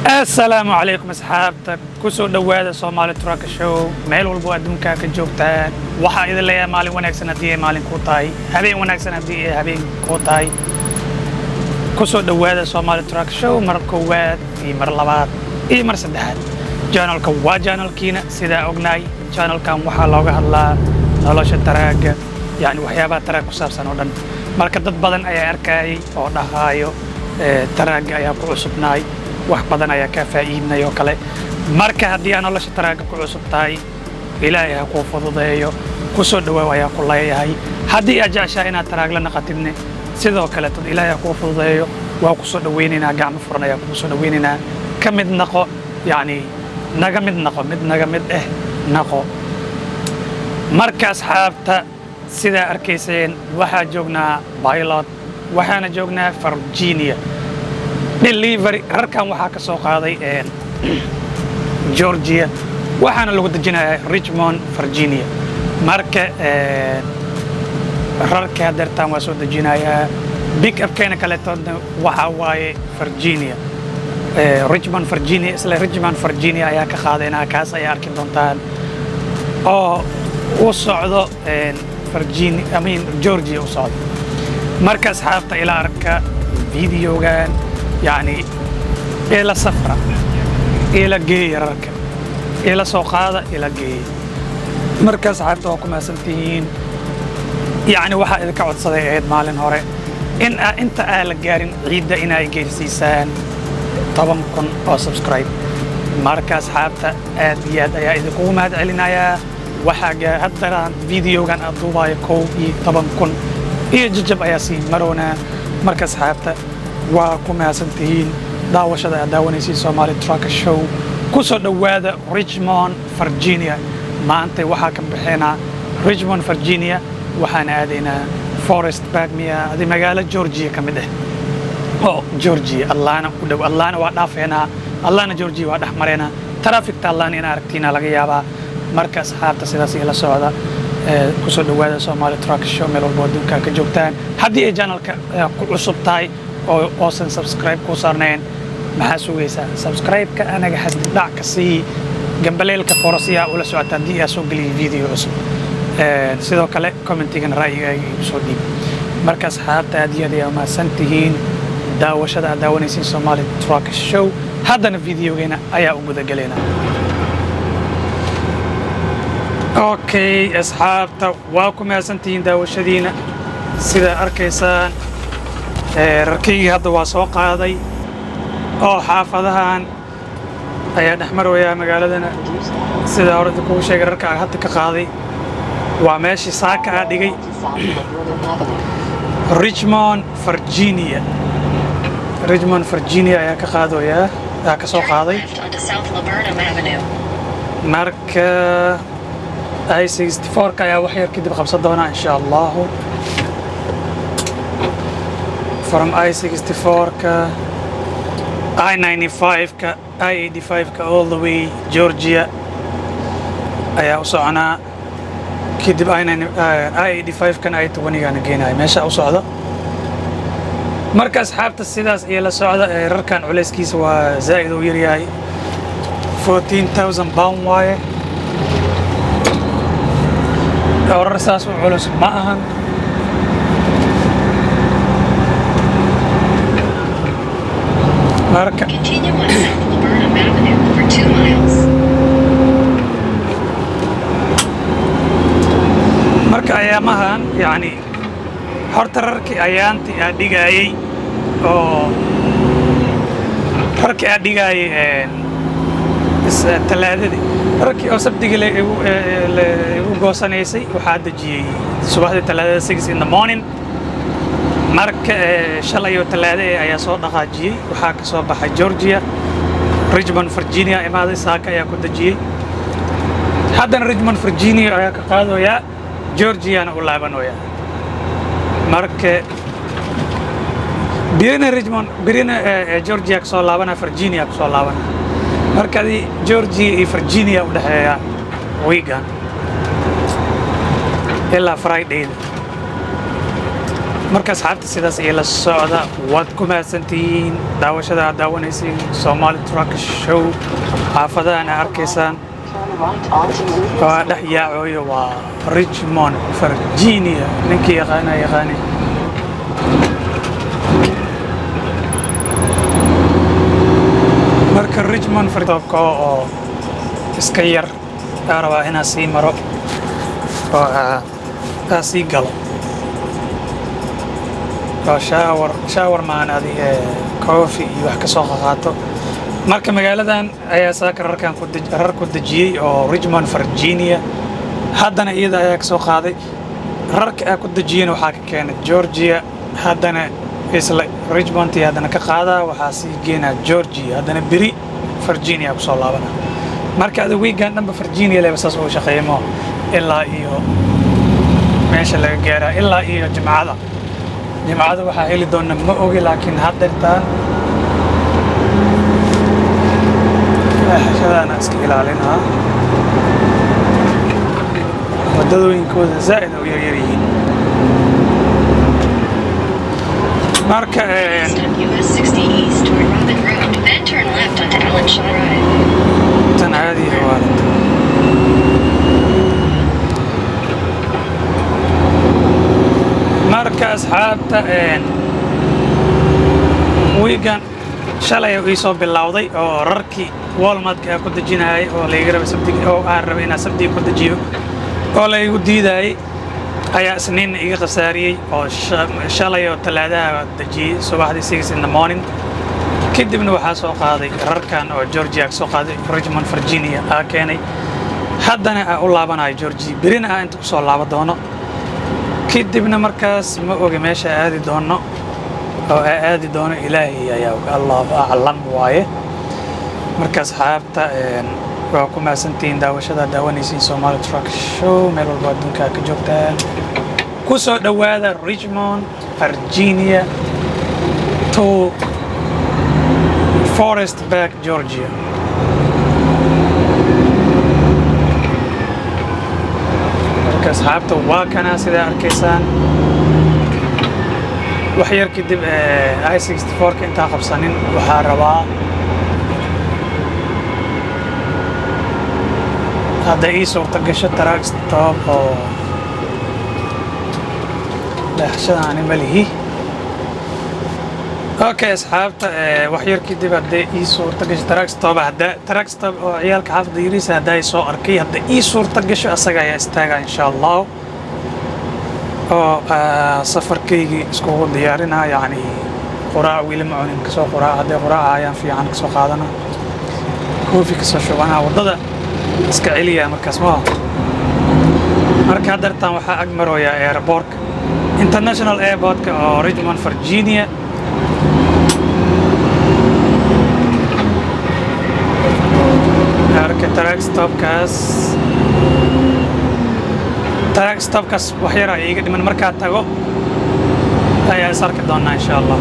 Assalaamu calaykum asxaabta, kusoo dhowaada Soomaali Truck Show. Meel walbo adduunkaa ka joogtaan, waxaa idin leeyahay maalin wanaagsan haddii ay maalin kuu tahay, habeen wanaagsan haddii ay habeen kuu tahay. Kusoo dhowaada Soomaali Truck Show mar koowaad iyo mar labaad iyo mar saddexaad. Channelka waa channelkiina. Sidaa ognahay, channelkan waxaa looga hadlaa nolosha truckga, yacni waxyaabaha truck ku saabsan oo dhan. Marka dad badan ayaa arkayay oo dhahaayo truckga ayaa ku cusubnaay, wax badan ayaa kaa faa'iidnay oo kale. Marka haddii aa nolosha truckga ku cusub tahay, Ilaahay ha kuu fududeeyo, ku soo dhawaaw ayaa ku leeyahay. Haddii aad jeceshahay inaad truck la naqatidne, sidoo kale tad Ilaahay ha kuu fududeeyo, waa ku soo dhawaynaynaa, gacmo furan ayaa kugu soo dhawaynaynaa. Ka mid naqo, yacni naga mid naqo, mid naga mid eh naqo. Marka asxaabta, sidaa arkayseen, waxaa joognaa Pilot, waxaana joognaa Virginia delivery. Rarkan waxaa ka soo qaaday Georgia, waxaana lagu dejinayaa Richmond, Virginia. Marka rarka hadeertaan waa soo dejinayaa. Pick upkeena kaleetoodna waxaa waaye Virginia, Richmond, Virginia. Isla Richmond, Virginia ayaa ka qaadaynaa, kaas ayaa arki doontaan oo u socdo Virginia, I mean Georgia u socdo. Marka asxaabta, ila arka videogan, yacni ila safra, ila geeya rarka, ila soo qaada, ila geeya. Marka asxaabta, waa ku mahadsantihiin. Yacni waxaa idinka codsaday ahayd maalin hore in inta aan la gaarin ciidda inay geersiisaan 10,000 oo subscribe. Marka asxaabta, aad iyo aad ayaa idinkugu mahad celinayaa. Waxaa haddana videogan aad duubaayo 11,000 iyo jajab ayaa sii maroonaa. Marka asxaabta, waa ku mahadsantihiin daawashada aad daawanaysiin Somali Trucker Show. Ku soo dhowaada Richmond, Virginia. Maanta waxaa ka bixinaa Richmond, Virginia, waxaan aadaynaa Forest Park miya adi, magaalo Georgia ka mid ah oo Georgia Atlanta u dhow. Atlanta waa dhaafeenaa, Atlanta, Georgia waa dhex mareynaa. Trafficta Atlanta in aragtiina laga yaabaa. Marka asxaabta, sidaas ila socda. Kusoo dhowaada Somali Truck Show meel walbo adduunka ka joogtaan. Haddii ay channelka ku cusub tahay oo oosan subscribe ku saarnayn, maxaa sugaysaa? Subscribe-ka anaga xasdi dhac ka sii, gambaleelka forasiyaa ula socota haddii aa soo geliyo video cusub. Sidoo kale commentigana ra'yigaaga igu soo dhiib. Marka asxaabta, aad iyo aad ayaa umahadsan tihiin daawashada aad daawanaysiin Somali Truck Show. Haddana videogeena ayaa u gudagelaynaa. Okay asxaabta, waa ku mahadsantihiin daawashadiina. Sidaa arkaysaan, rarkaygii hadda waa soo qaaday oo xaafadahan ayaa dhex marwayaa magaaladana. Sidaa hore kugu sheegay, rarka aan hadda ka qaaday waa meeshii saaka aa dhigay, Richmond, Virginia. Richmond, Virginia ayaa ka qaadayaa, ayaa ka soo qaaday. Left onto South Laburnum Avenue. Marka I-64 ka ayaa wax yar kadib qabsan doonaa, insha Allahu. From I-64 ka, I-95 ka, I-85 ka, all the way Georgia ayaa u soconaa. Kadib I-85 kan I-20 gana geenaya meesha u socda. Marka asxaabta, sidaas iyo la socda. Rarkan culayskiisa waa zaa'id uu yaryahay, 14,000 pound waaye oo rar saas u culus ma ahan. Marka Continue on South Laburnum Avenue for 2 miles. Marka ayaamahan, yacni horta rarkii ayaantii aa dhigaayey oo rarkii aa dhigaayey talaadadii, rarkii oo sabdigii la igu la igu goosanaysay, waxaa dejiyey subaxdii talaadada 6 in the morning. Marka shalay oo talaade eh ayaa soo dhaqaajiyey. Waxaa ka soo baxay Georgia, Richmond, Virginia imaaday, saaka ayaa ku dejiyey. Haddana Richmond, Virginia ayaa ka qaadayaa, Georgiana u laabanoyaa. Marka birina Richmond, birina Georgia ka soo laabana, Virginia ka soo laabana. Marka adi Georgia iyo Virginia u dhexeeya weegan ilaa Fridayda. Marka asxaabta, sidaas iyo la socda. Waad ku mahadsantihiin daawashada aad daawanaysiin Somali Truck Show. Xaafadahan aad arkaysaan Turn right onto waa dhex yaacooyo, waa Richmond, Virginia. Ninkii yaqaana yaqaani. Marka Richmond Virginia oo iska yar aa rabaa inaa sii maro oo aa sii galo oo shower shower maan adi coffee iyo wax ka soo qaqaato. Marka magaaladan ayaa saaka rarkan ku rar ku dejiyey oo Richmond, Virginia. Haddana iyada ayaa ka soo qaaday. Rarka aa ku dejiyena waxaa ka keenay Georgia. Haddana isla Richmond iyo haddana ka qaadaa, waxaa sii geenaa Georgia. Haddana beri Virginia kusoo laabana. Marka ada weekend dhanba Virginia leba saas ugu shaqeeymo ilaa iyo meesha laga gaaraa, ilaa iyo Jimcada. Jimcada waxaa heli doona ma ogi, laakiin haddeertaan xashadaana iska ilaalinaa. Wadadooyinkooda zaa'id u yaryar yihiin. Marka East on US 60 East toward Robin Road, then turn left onto Allen Shaw Drive. Tan caadiga waalanta. Marka asxaabta, wiigan shalay ii soo bilowday oo rarkii Walmartka aan ku dejinayay oo laiga rabay Sabtiga, oo aan rabay inaan Sabtiga ku dejiyo oo laigu diidayay, ayaa Isniinna iga khasaariyey, oo shalay oo Talaadaha dejiyey subaxdii 6 in the morning. Kadibna waxaa soo qaaday rarkan oo Georgia ka soo qaaday, Richmond, Virginia aa keenay. Haddana aa u laabanayo Georgia, berina aa inta kusoo laaba doono. Kadibna markaas ma oga meesha aadi doono oo aa aadi doono, Ilaahay ayaa og, Allahu aclam waaye. Marka asxaabta, waa ku mahadsantihiin daawashada daawanaysiin Somali Truck Show. Meel walba adduunka ka joogtaan, ku soo dhowaada Richmond, Virginia to Forest Park, Georgia. Marka asxaabta, waa kana sidaa arkaysaan. Wax yar kadib I-64 ka intaa qabsanin, waxaa rabaa hadda ii suurta gasho truck stop oo leexashada ani ma lihi. Okay asxaabta, wax yar kadib hadday ii suurta gasho truck stop, hadda truck stop oo ciyaalka xaafadda yariisa hadda ay soo arkay, hadda ii suurta gasho asaga ayaa istaaga insha Allah, oo safarkaygii iskugu diyaarinaa. Yacni quraac weli ma cunin, kasoo quraac hadday quraaca ayaan fiican kasoo qaadana, coffee kasoo shubanaa, waddada iska celiya markaas ma. Marka haddartan waxaa ag marooyaa airportka, international airportka oo Richmond, Virginia. Marka truck stopkaas wax yaraa iiga dhiman. Markaa tago ayaa is arki doonaa insha Allah.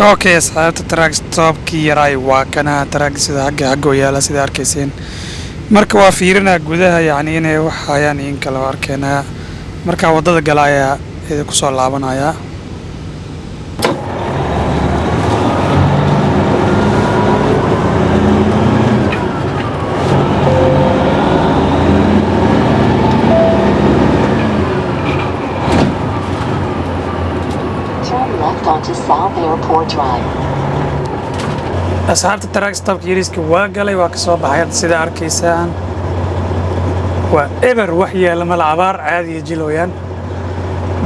Okay asxaabta, truck stopkii yaraay waa kana. Truck sida hagga haggoo yaala sida arkayseen. Marka waa fiirinaa gudaha, yacni inay wax hayaan in kale waa arkeenaa. Markaa waddada gala ayaa idinku soo laabanayaa. Turn left onto South Airport Drive. Asxaabta, truck stopka yariiska waa galay, waa ka soo baxay. Hadda sida arkaysaan waa eber, wax yaala mala, abaar caadiya jilooyaan.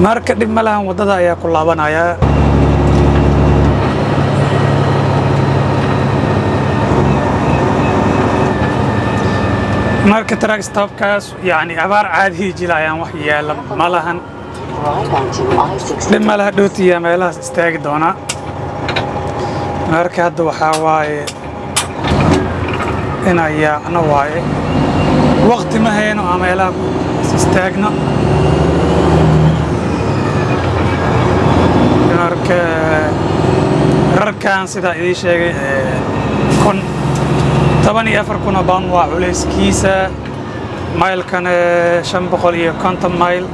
Marka dhib ma lahan, waddada ayaa ku laabanayaa. Marka truck stopkaas yacni abaar caadiya jilayaan, wax yaala ma lahan. Right onto I-60. Dhib ma laha, dhootiya meelahaas istaagi doonaa. Marka hadda waxaa waaye inaan yaacno waaye. Waqti ma hayno aan meelaha ku istaagno. Marka rarkan, sidaa idiin sheegay, 14,000 oo pound waa culayskiisa, maylkana 550 mayl.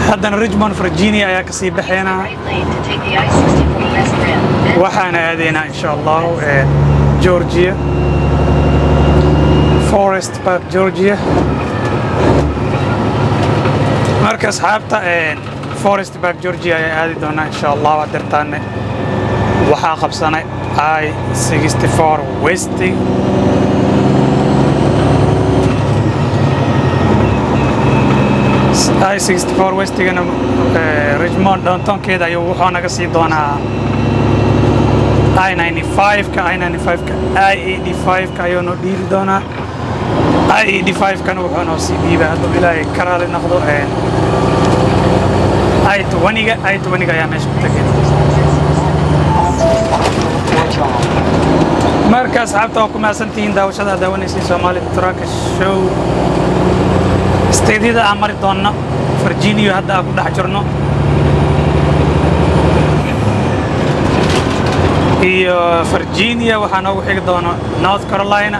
Haddana Richmond, Virginia ayaa kasii baxaynaa. Right lane to take the I-64 west ramp. Then Waxaana aadaynaa, insha Allahu, Georgia, Forest Park, Georgia. Marka asxaabta, Forest Park, Georgia ayaa aadi doonaa, insha Allah. Hadeertaane waxaa qabsanay I-64 West. I-64 Westigana Richmond downtownkeeda ayuu wuxuu naga sii doonaa I-95-ka. I-95-ka I-85-ka ayuu noo dhiibi doonaa. I-85-kana wuxuu noo sii dhiibaa, hadduu Ilaahay ka raali noqdo, I-20-ga. I-20-ga ayaa meesha ku tegay. Marka asxaabta, waa ku mahadsantihiin daawashada aad daawanaysay Somali Truck Show. Stateyada aan mari doonno, Virginia hadda aan ku dhex jirno iyo Virginia, waxaa noogu xigi doona North Carolina,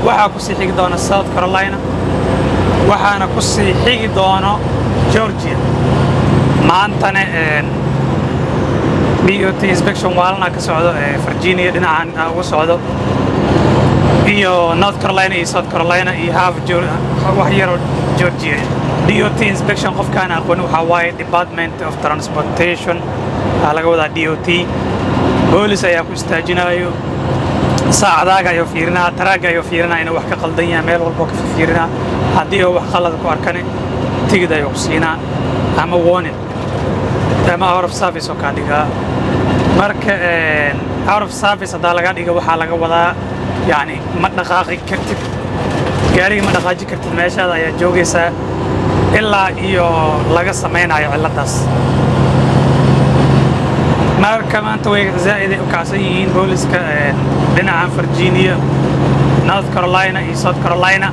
waxaa ku sii xigi doona South Carolina, waxaana ku sii xigi doono Georgia. Maantana DOT inspection waalana ka socdo ee Virginia dhinacan aan uga socdo iyo North Carolina iyo South Carolina iyo half wax yaroo Georgia. DOT inspection, qofkaan aqoon, waxaa waaye Department of Transportation waxaa laga wadaa DOT. Boolis ayaa ku istaajinayo, saacadaaga ayuu fiirinaa, truckga ayuu fiirinaa inuu wax ka qaldan yahay, meel walbo ka fiirinaa. Haddii uu wax qalad ku arkane, ticket ayuu ku siinaa ama warning ama out of service oo kaa dhigaa. Marka out of service haddaa laga dhiga, waxaa laga wadaa yacni ma dhaqaaqi kartid, gaariga ma dhaqaaji kartid, meeshaada ayaa joogaysaa ilaa iyo laga samaynayo ciladaas. Marka maanta way zaa'id ay u kacsan yihiin booliska dhinaca Virginia, North Carolina iyo South Carolina.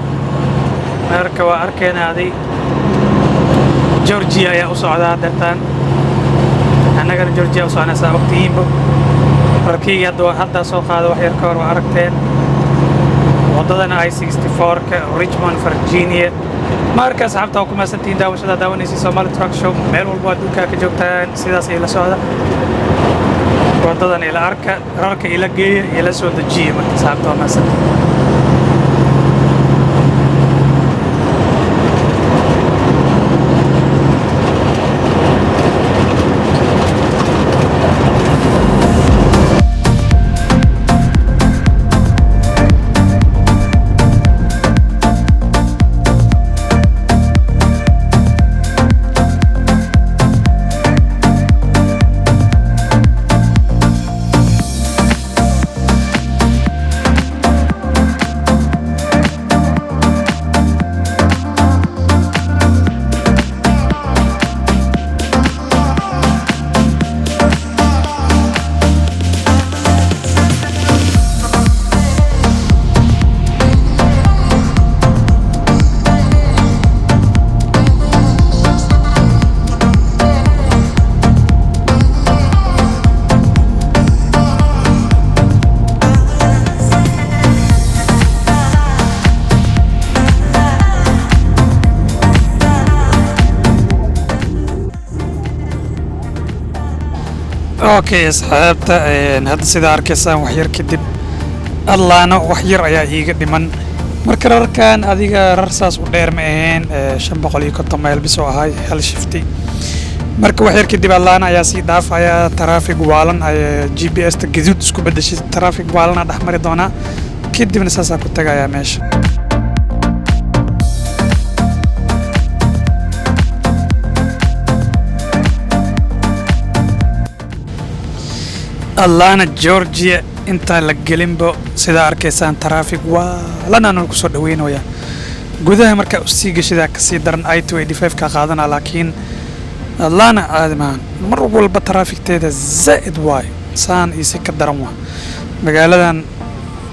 Marka waa arkeenaaday, Georgia ayaa u socdaa dartaan, annagana Georgia u socnaa, saa ogtihiinba. Rarkiyga hadda haddaa soo qaada wax yar ka hor, waa aragteen waddadana I-64-ka, Richmond, Virginia. Marka asxaabta, waa ku mahadsantihiin daawashada daawanaysay Somali Truck Show. Meel walbo adduunka ka joogtaan, sidaas ila socda, waddadan ila arka, rarka ila geeya, ila soo dejiya. Marka asxaabta, waa mahadsantihiin. Okay asxaabta, hadda sidaa arkaysaan, wax yar kadib Allaana wax yar ayaa iiga dhiman. Marka rarkan adiga rar saas u dheer ma ahayn, 550 mayl bisoo ahay hal shifti. Marka wax yar kadib Allaana ayaa sii dhaafaya. Traffic waalan ayaa GPS ta gaduud isku bedeshay. Traffic waalana dhex mari doonaa, kadibna saasaa ku tagayaa meesha. Atlanta, Georgia intaan la gelinbo, sidaa arkaysaan, traffic waalan kusoo dhaweynaya. Gudaha markaa usii geshidaa kasii daran. I-285 ka qaadana, laakiin Atlanta caadi maahan, mar walba trafficteeda zaa'id waayo, saan iyo si ka daran waa. Magaaladan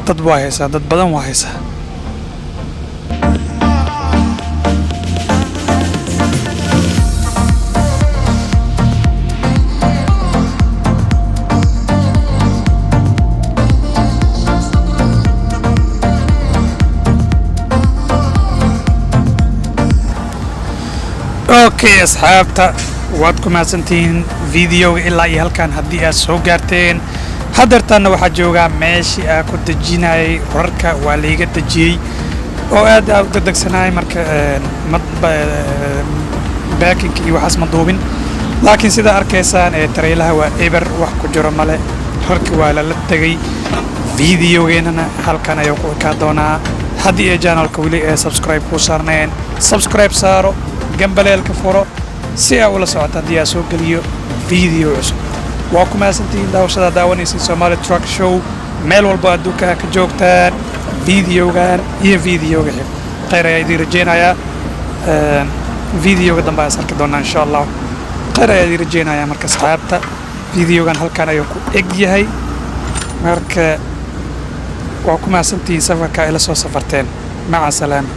dad waa haysaa, dad badan waa haysaa. Okay, asxaabta, waad ku mahadsantihiin videoga ilaa iyo halkan haddii aad soo gaarteen. Haddeertaanna waxaa joogaa meeshii aa ku dejinayay rarka. Waa laiga dejiyey oo aad aa u degdegsanayay. Marka packing-ka iyo waxaas ma duubin, laakiin sidaa arkaysaan ee tareylaha waa eber, wax ku jiro male. Rarka waa lala tegay. Videogeennana halkan ayuu ku ekaa doonaa. Haddii ay channelka weli ee subscribe kuu saarneen, subscribe saaro, gambaleelka furo si aa ula socoto haddii aa soo geliyo video cusub. Waa ku mahadsantihiin daawashada daawanaysa Somali Truck Show meel walbo adduunka ka joogtaan. Videogan iyo videoga xig khayr ayaa idiin rajeynayaa. Videoga dambe ayaan arki doonaa, insha Allah. Khayr ayaa idiin rajeynayaa. Marka asxaabta, videogan halkan ayuu ku eg yahay. Marka waa ku mahadsantihiin safarka ay la soo safarteen. Maca salaama.